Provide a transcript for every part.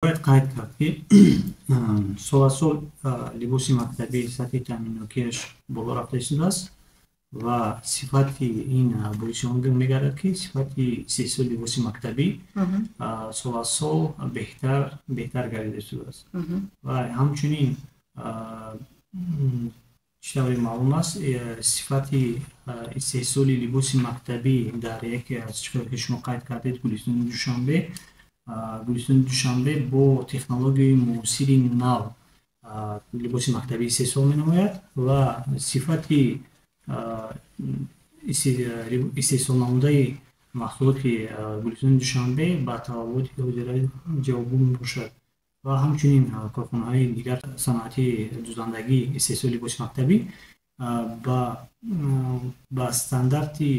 Бояд қайд кард, ки сол аз сол либоси мактабӣ сатҳи таъминнокиаш боло рафта истодааст ва сифати ин боиси он мегардад, ки сифати истеҳсоли либоси мактабӣ сол аз сол беҳтар гардида истодааст. Ва ҳамчунин, чӣ тавре маълум аст, сифати истеҳсоли либоси мактабӣ дар яке аз чӣ ки шумо қайд кардед, Гулистони Душанбе, Гулистони Душанбе бо технологияи муосири нав либоси мактабӣ истеҳсол менамояд ва сифати истеҳсол намудаи маҳсулоти Гулистони Душанбе ба талаботи ҳозира ҷавобгӯ мебошад. Ва ҳамчунин корхонаҳои дигар саноатии дӯзандагӣ, истеҳсоли либоси мактабӣ ба стандарти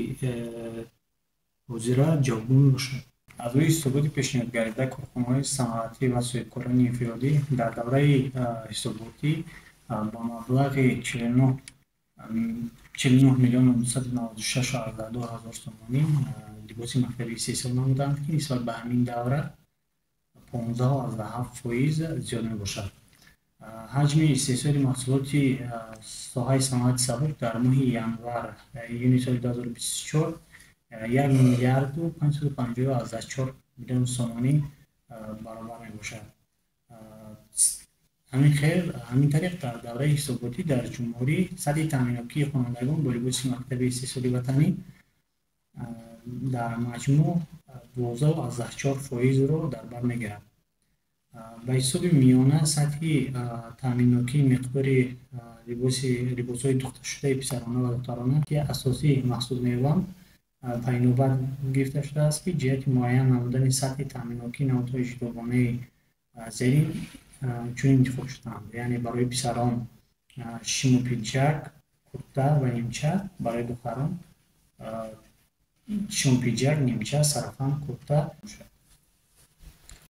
ҳозира ҷавобгӯ мебошад. Аз рӯи ҳисоботи пешниҳодгардида, корхонаҳои саноатӣ ва соҳибкорони инфиродӣ дар давраи ҳисоботӣ ба маблағи 49 296,2 ҳазор сомонӣ либоси мактабӣ истеҳсол намуданд, ки нисбат ба ҳамин давра 15,7% зиёд мебошад. Ҳаҷми истеҳсоли маҳсулоти соҳаи саноати сабук дар моҳи январ июни соли 2024 1 миллиарду 550,4 миллион сомонӣ баробар мебошад. Ҳамин хел, ҳамин тариқ, дар давраи ҳисоботӣ дар ҷумҳурӣ сатҳи таъминнокии хонандагон бо либоси мактаби истеҳсоли ватанӣ дар маҷмӯъ 12,4%-ро дар бар мегирад. Ба ҳисоби миёна сатҳи таъминнокии миқдори либосҳои духташудаи писарона ва духтарона, ки асосӣ маҳсуб меёбанд, пайнобат гирифта шудааст, ки ҷиҳати муайян намудани сатҳи таъминнокии намудҳои ҷудогонаи зерин чунин интихоб шудаанд, яъне барои писарон шиму пиджак, курта ва нимча, барои духтарон шиму пиджак, нимча, сарафан, курта бошад.